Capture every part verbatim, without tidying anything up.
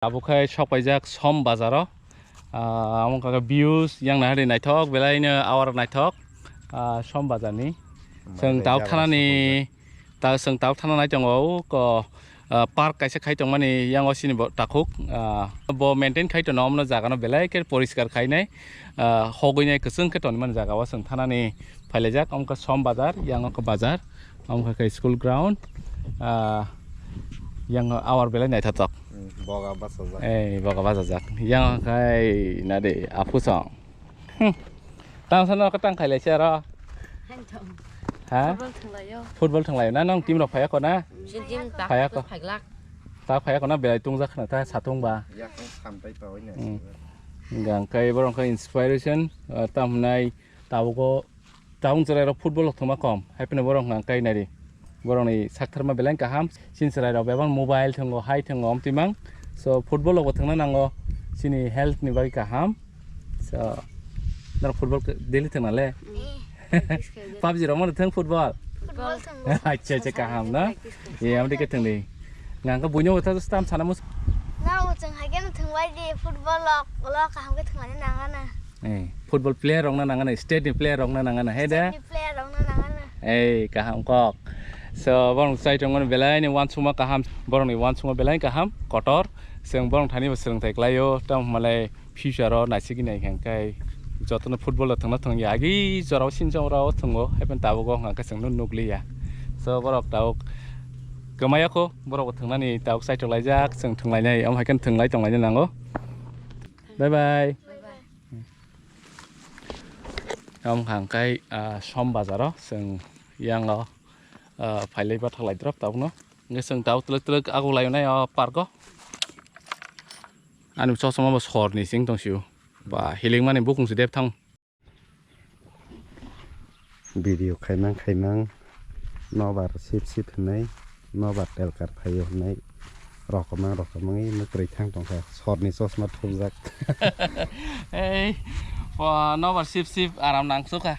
Abo khe sok paijak Som bazaro. Ah, amo kha views yang nahari naithok, belai no awar naithok, ah, Som bazarni. Chwng tabuk thanani, ta, chwng tabuk thana nai tongo, o ko, ah, park kaisa khai tongmani yang o sini bo takhuk, ah, bo maintain khai tono, omono jaga no belai khe poriskar khainai, ah, hogwi nai kwchwng khe tonmani jaga o chwng thanani phailaijak, omo khe Som bazar, yang o khe bazar. Omo khe school ground, ah, yang awar belai naithotok. Hmm, boga bachajak. Eh, boga bachajak. Yang khai nade aphusong. Hmm. Tang sana ka tang khailai se aro. Hain thong. Ha? Football thanglaio. Football thanglaio na nong team rok phaya ko na? Jin team tak Phaya ko. Phaiglak. Ta phaya ko na belai tungjak khna ta satung ba. Yakung samtai pa oina. Hmm. Gang kai borong kai inspiration, ah, tam hnai tabugo. Tabuk chwrairok football rok thwngma kom, hai phano borok hwnka khe nai di. Borokni saktharma belai kaham. Chini chwrairok bebak mobile thwngo, hai thwngo, omtwi mang. So, football rokbo thwngna nango, chini health ni bagwi kaham. So, norok football daily thwngna le? Eh, practice khe daily. PUBG rok mano thwng football? Football thwngo. Acha, acha, kaham na? Practice khe. Ye, amtwi khe thwng di. Nga khe buino wngtha stam sana mus- Nga bo chwng hai khe no thwngbai di, football rok, ulo kaham khe thwnglani nangana. Eh, football player rok na nangana, state ni player rok na nangana, he de? State ni player rok na nangana. Eh, kaham kok. So, borok chai tongmani belai ni uansukma kaham, borok ni uansukma belai kaham, kotor. Chwng borok thani bo swrwngthai klaio, tamo hwnmalai future o naisiki nai khe jotono football o thwngna thwngya, agi jorao sinchong rao thwngo, hai phano tabuk o hwnka khe chwngno nukliya. So, borok tabuk kwmaya kho, borok bo thwngnani tabuk chaitok laijak, chwng thwnglainai, omo hai khe thwnglai tonglaina nango. Bye bye. Bye bye. Omo kha hwnkhai, ah, Som bazaro chwng yango, ah, phailai bathak lai drop tabukno. Hwnkhe chwng tabuk twlwk twlwk aguklainai o park o. Ani chosma bo sorni sing tongsio. Ba, hilikmani bukung se dep thang. Video khaimang khaimang. Nobar sip sip hwnwi, nobar telkar phaio hwnwi, rokomang rokomangwi mwkrwi thang tongkha, sorni chosma thumjak. Ei, o nobar sip sip aram nangsukha,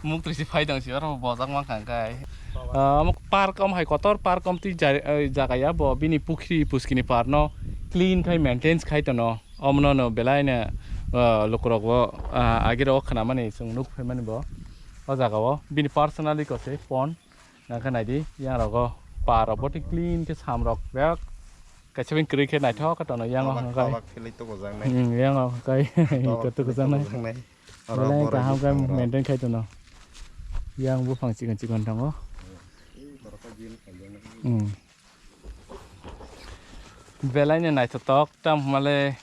muktwi se phai tong si oro bojak mankha hwnkhai. Ah, omo park om hai kotor park om twi ja-, eh, jaga ya bo bini pukhri puskini par no clean khai maintenance khai tono. Omono no belai no, ah, lukurok bo, ah, agirok khnamani chwng nuk phaimani bo. O jaga o bini personally ko se phone. Nangkha naidi, yang rogo par rok boti clean khe sam rok bek. Kaisa bini kwrwi khe naithok khe tono yang o Tobak, hwnkhai. Tobak philwi tukujaknai. Hmm, yang o hwnkhai. Tobak iko philwi tukujaknai. Tukujaknai. Oro belai borok kaham khe bwskango maintain khai tono. Yang buphang chikon chikon tongo. Hmm. Belai no naithotok tam hwnmale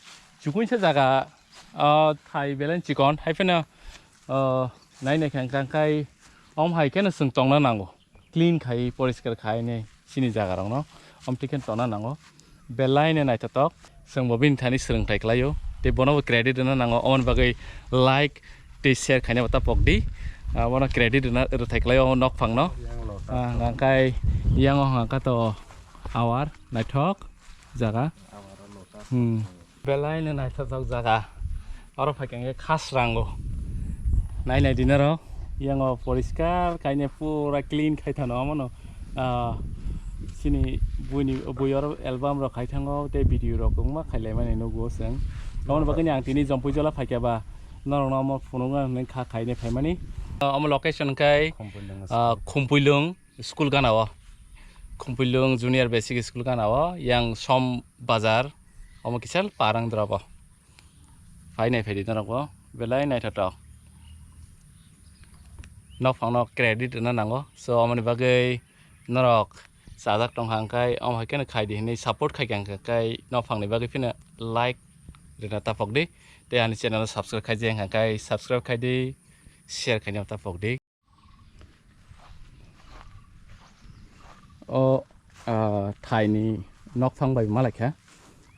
chukun se jaga, ah, thai belai chikon hai phano, ah, nai nai khe hwnkhai om hai kheno chwng tongna nango. Clean khai, poriskar khai hinwi chini jaga rokno. Omtwi khe tongna nango. Belai no naithotok. Chwng bo bini thani swrwngthai khlaio. Tei bono bo credit rwna nango. Omoni bagwi like tei share khaina bo ta pokdi. Ah, bono credit rwna, rwthai khlaio o nokphangno. Yang loka. Ah, hwnkhai yang o hwnka to awar naithok jaga. Awar o loka. Hmm. Belai no naithotok jaga. Oro phaikhe hwnkhe khasrango. Nai nai di norok. Yango poriskar khaine pura clean khai thano omono. Ah, chini buini, bui oro album rok khai thango tei video rok kwbangma khai laimani nugo chwng. Omono bagwino ang tini Jampui Jola phaikha ba norokno omo phunukna hwnwi kha khaine phaimani. Ah, omo location khai, Khumpuilung ah, school. Khumpuilung. School gana o, Khumpuilung Junior Basic School gana o, yang Som Bazar, omo kisa parang drobo. Phai nai phaidi norok bo, belai naithotok. Nokphang no credit rwna nango, so omoni bagwi norok chajak tongkha hwnkhai, omo hai kheno khaidi hinwi support khaikha hwnkhai, nokphang ni bagwi phino like rwna tapokdi, tei ani channel o subscribe khaijak hwnkhai subscribe khaidi, share khaina tapokdi. O, ah, thaini nokphang bai malaikha.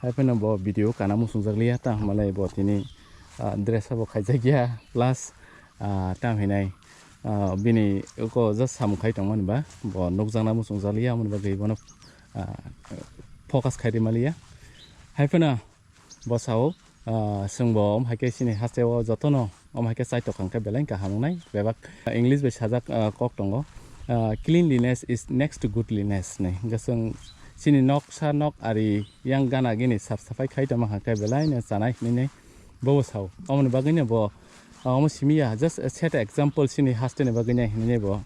Hai phano bo video kana muchungjak liya, ta hwnmalai bo tini, ah, dress bo khaijakya, plus, ah, tam hinai, ah, bini uko just samung khai tongmani ba, bo nukjakna muchungjak liya, aboni bagwi bono, ah, focus khai rima liya. Hai phano, Bo sao, ah, chwngbo omo hai khe chini hasteo jotono omo hai khe chai tokha hwnkhe belai kaham wngnai. Bebak English bai sajak, ah, kok tongo, ah, "Cleanliness is next to godliness" hinwi. Hwnkhe chwng Chini noksa nok ari yang gana gini sap sapai khai tongma kha khe belai no chanai hinwi nai bo bo sao. Omoni bagwi no bo, ah, omo simi ya, just a set example chini haste ni bagwi nai hinwi nai bo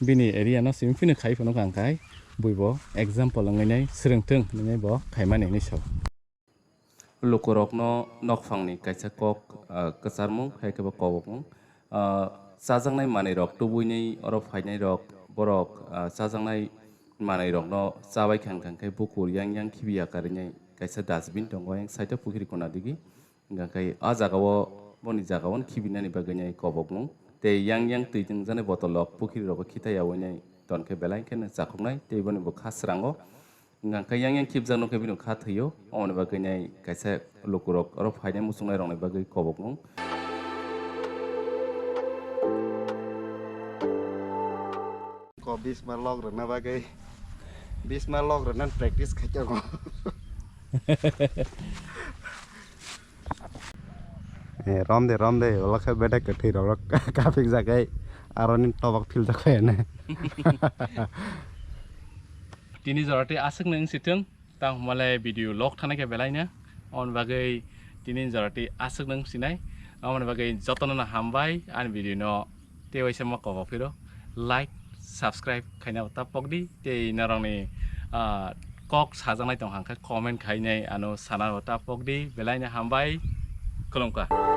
bini area no simi phino khai phano kha khai bui bo example wngwi nai swrwng thung hinwi nai bo khaimani hinwi sao. Lukurokno nokphangni kaisa kok, ah, kwcharmung hai khe bo kobokmung. Ah, chajaknai manwirok tubui nai oro phainairok, borok, ah, chajaknai manwirokno chabai kha, hwnkha khe bukur yang yang khibiya karinai kaisa dustbin tongo ayang side o pukhiri kona digi. Hwnkha khe ah jagao, boni jagao khibinani bagwi nai kobokmung. Tei yang yang twi twngjani botolrok pukhiri rogo khita yaui nai ton khe belai kheno chakhuknai tei boni bo kha srango. Hwnkha khe yang yang khibjak nokhe bini kha thwio, omoni bagwi nai kaisa lukurok oro phainai muchungnairokni bagwi kobokmung. Ko bisma log rwna bagwi, bisma log rwna practice khai tongo. Eh, rom de, rom de, ulo khe bedek kwthwi rok kapik jakai, aroni tobok phil jakai ne. Tini jora tei aswk nung si thung, tang hwnba le video log thana khe belai no, on bagwi tini jora tei aswk nung sinai, on bagwi jotono no hambai ani video no. Tei waisa ma kobok phiro like, subscribe khaina ta pokdi. Tei norokni, ah, kok sajaknai tong hangkhe comment khainai ano sana ta pokdi. Belai no hambai. Khulumkha.